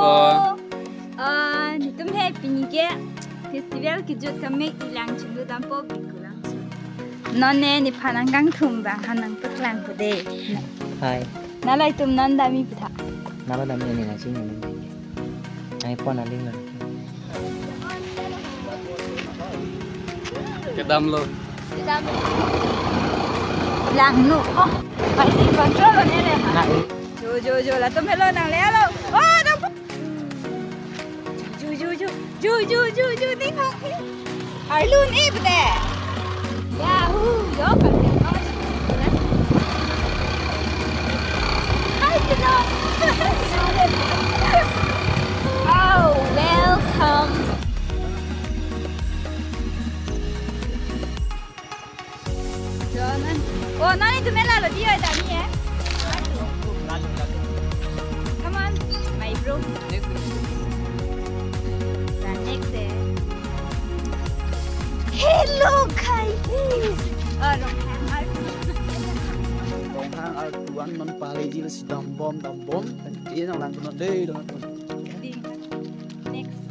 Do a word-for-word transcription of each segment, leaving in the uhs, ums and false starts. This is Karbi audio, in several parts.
Oh, ah, netum he pini ke festival kejut kamek ilang chinglu dampo Bikulang. Non ne nephan angkang thum bang hanang paklang kude. Hai. Nala itum non dami pitha. Nala dami ne nasi ne. Ai pon aling na. Kedam lo. Kedam. Lang nu. Oh, pasti control lo ne le. Na, eh. Jo, jo, jo, latum helo nangle lo. Oh, dam. Ju, ju, ju, ju, ju, ju, ju, ding hong, ding. Arlun, eh, bede. Yahoo, yo, kan dia. Hi, Tino. Oh, welcome. Jonan. Oh, nani tu mela lo dia dani eh. Come on, my bro. The next eh. Hello, guys. Oh, Ronghang. Ronghang artuan non pale jil si dambom, dambom. Dia nang lang kuno deh, dong. Di. Next.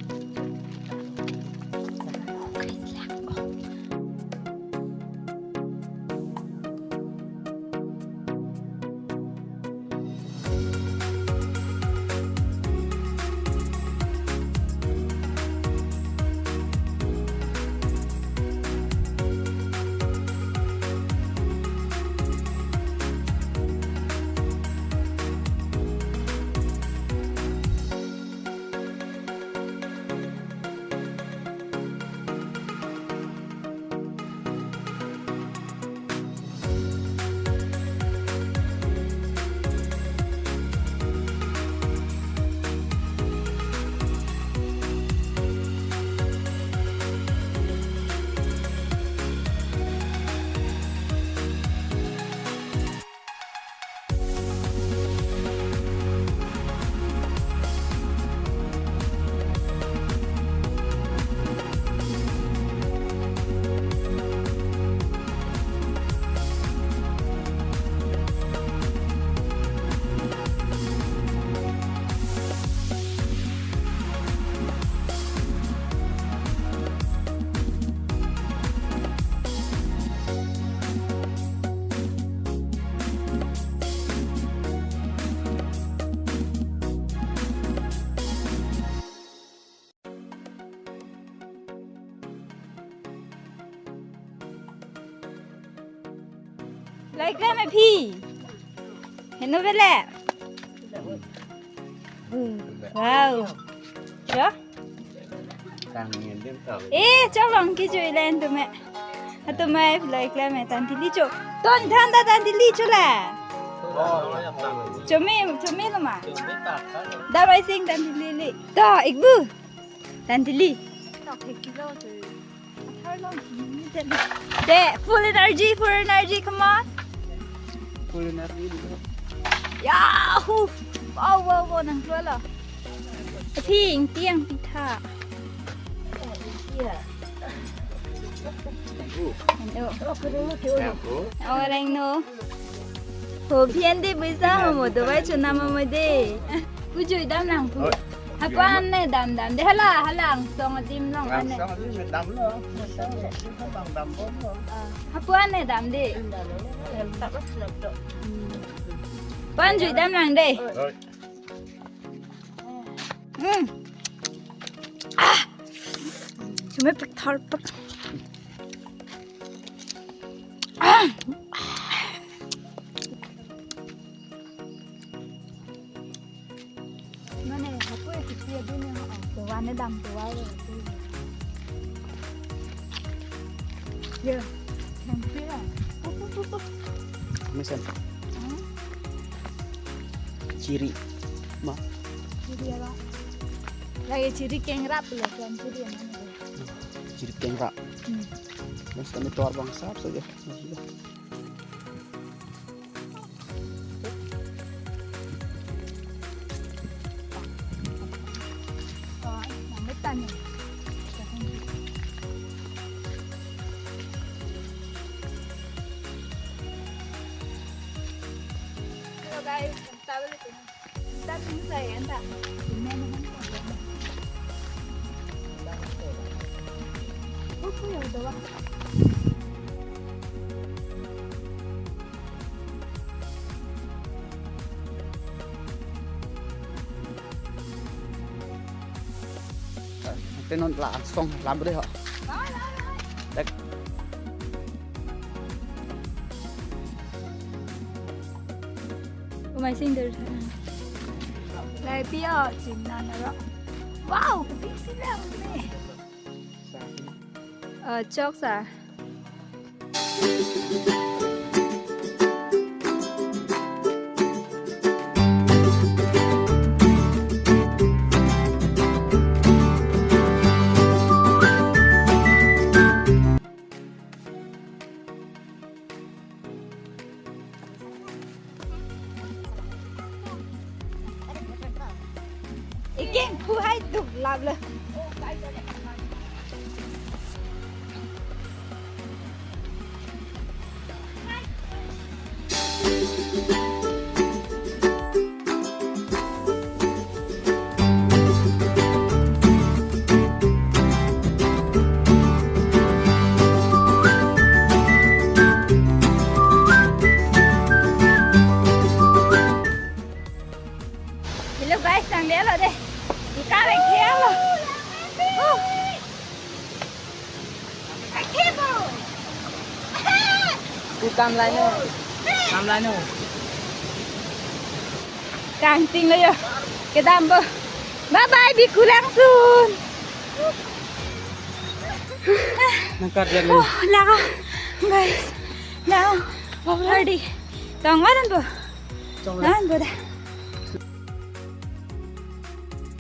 Like lem aphi. Heno bele. Wow. Cho? Kang nyen dem ta. Eh, cholong kejui len tume. Atume like lem tantili cho. Ton than ta tantili cho la. Chome, chome lo ma. Damai sing tantili li. To, ikbu. Tantili. De, full energy, full energy, come on. Full energy dulu. Yahoo! Wow, wow, wow, nang keluar lo. Ting, tiang, pitha. Anu. Orang no. Ho, phi an de bisa ho mo, dovai chonam mo de. Kujui dam lang pu. Oi. Hapu an ne dam dam de, hala, hala angsong adim long an ne. Angsong adim dam lo. Angsong adim dam dam bom lo. Ah, hapu an ne dam de. Hmm. Pan jui dam lang de. Oi. Hmm. Ah. Chome pek thar pek. Ah. Mane, hapu ya kisi ya dunia, ah, tuan ne dam tuan ya. Ya, dam tuan. Pup, pup, pup, pup. Mesan. Hmm? Chiri. Ma. Chiri apa? Lagi chiri kengrap lo, kan chiri yang mana? Chiri kengrap. Hmm. Mas kami tuar bangsa saja. Hello guys, kita balik ini. Kita tinggal saya, entah. Ini memang Te non la song lam dei ho. Dek. Umai sing der. Lai pi o, chin na na ro. Wow, big sila ni. Uh, chok sa. Iking pu hai duk lap le. Hello guys, nang delo de. Kita lagi ya lo. Oh. Ku kam lai no. Kam lai no. Kangting lo yo. Kedam bo. Bye bye, biku langsun. Nangkat dia ni. Oh, laka. Guys. Now, already. Tong wadan bo. Tong wadan. Nan bo da.